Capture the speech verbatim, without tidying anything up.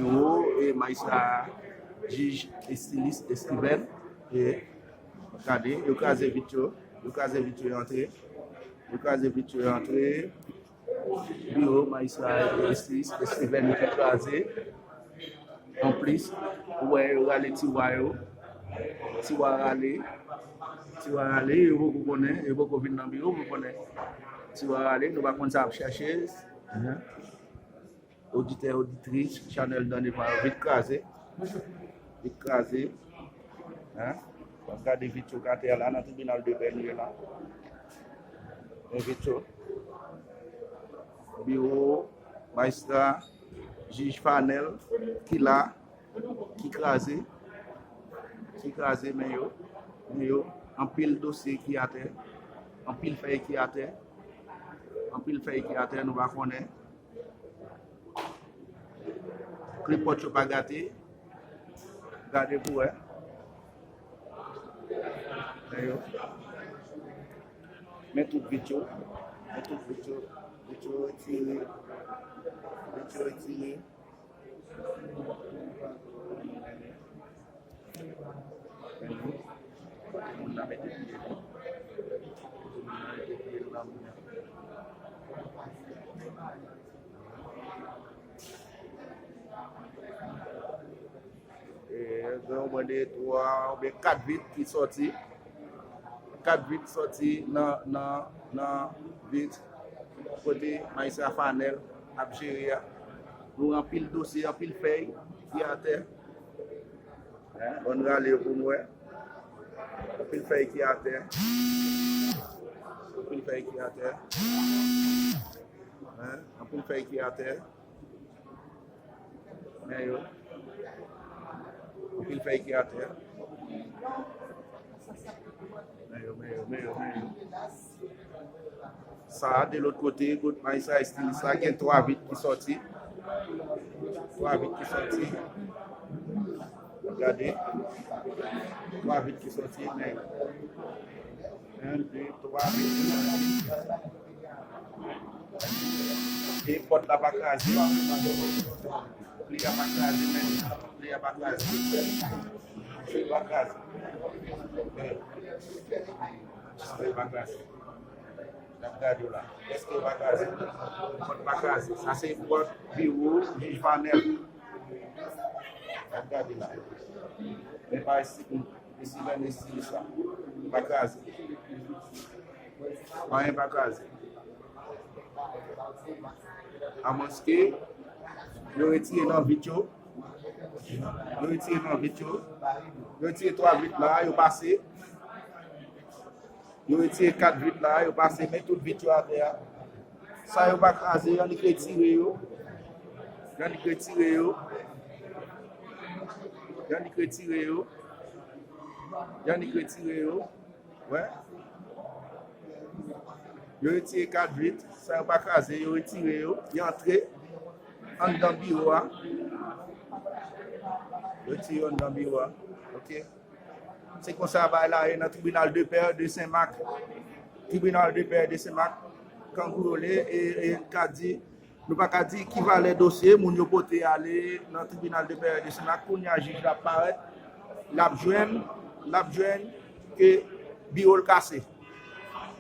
Yo, e majistra, jij Estilis Estiven, e gade, yo kraze vit yo, yo kraze vit yo, yo antre, yo kraze vit yo, yo antre, biwo majistra Estilis Estiven ki kraze, anplis, ou wè yo rale tiwa yo, tiwa rale, tiwa rale, yo poko konnen, yo poko vin nan biwo pou konnen tiwa rale, nou pa konn sa ap chache. Oditè, oditris, chanèl Dande Pwa yo vit kraze. Vit kraze. Hein? W ap gade vit yo k atè a la nan tribinal de pè nou ye la. Men vit yo. Biwo majistra, jij Fanel ki la, ki kraze. Ki kraze, men yo, men yo, anpil dosye ki atè, anpil fèy ki atè, anpil fèy ki atè, nou pa konnen. Kle pòt yo pa gate. Gade pou wè. Men yo. Men tout vit yo. Men tout vit yo. Vit yo retire. Vit yo retire. Kote moun nan mete pye li. Kote moun nan mete pye l nan moun nan. E, gen omwen de twa oubyen kat vit ki sòti. Kat vit sòti nan, nan, nan vit kote majistra Fanel ap jere a. Nou anpil dosye, anpil fèy ki atè. Hein, ann rale yo pou n wè. Anpil fèy ki atè. Anpil fèy ki atè. Hein, anpil fèy ki atè. Men yo. Anpil fèy ki atè. Men yo, men yo, men yo, men yo. Sa a, de lòt kote, kot majistra Estilis la, gen twa vit ki sòti. Twa vit ki sòti. Gade. Twa vit ki sòti, men. En, de, twa vit ki sòti. E pòt la pa kraze. Pli a pa kraze, men. Pli a pa kraze. Pli pa kraze. Pli pa kraze. N ap gade w la. Èske yo pa kraze? Pòt pa kraze. Sa se pòt biwo jij Fanel. N ap gade la. Men pa isi, isi, men isi, sa. Pa kraze. Anyen pa kraze. Amwenske yo retire nan vit yo. Yo retire nan vit yo. Yo retire twa vit la, yo pase. Yo retire kat vit la, yo pase, men tout vit yo atè a. Sa yo pa kraze, yo annik retire yo. Yo annik retire yo. Yo annik retire yo. Yo annik retire yo. Wè. Yo retire kat vit, sa yo pa kraze, yo retire yo. Yo antre anndan biwo a. Yo retire yo anndan biwo a. Ok. Se konsa bagay la ye nan tribinal de pè de Senmak. Tribinal de pè de Senmak, kangourole, e, e, ka di, nou pa ka di ki valè dosye moun yo pote ale nan tribinal de pè de Senmak. Kounye a jij la ap parèt, l ap jwenn, l ap jwenn ke biwo l kase.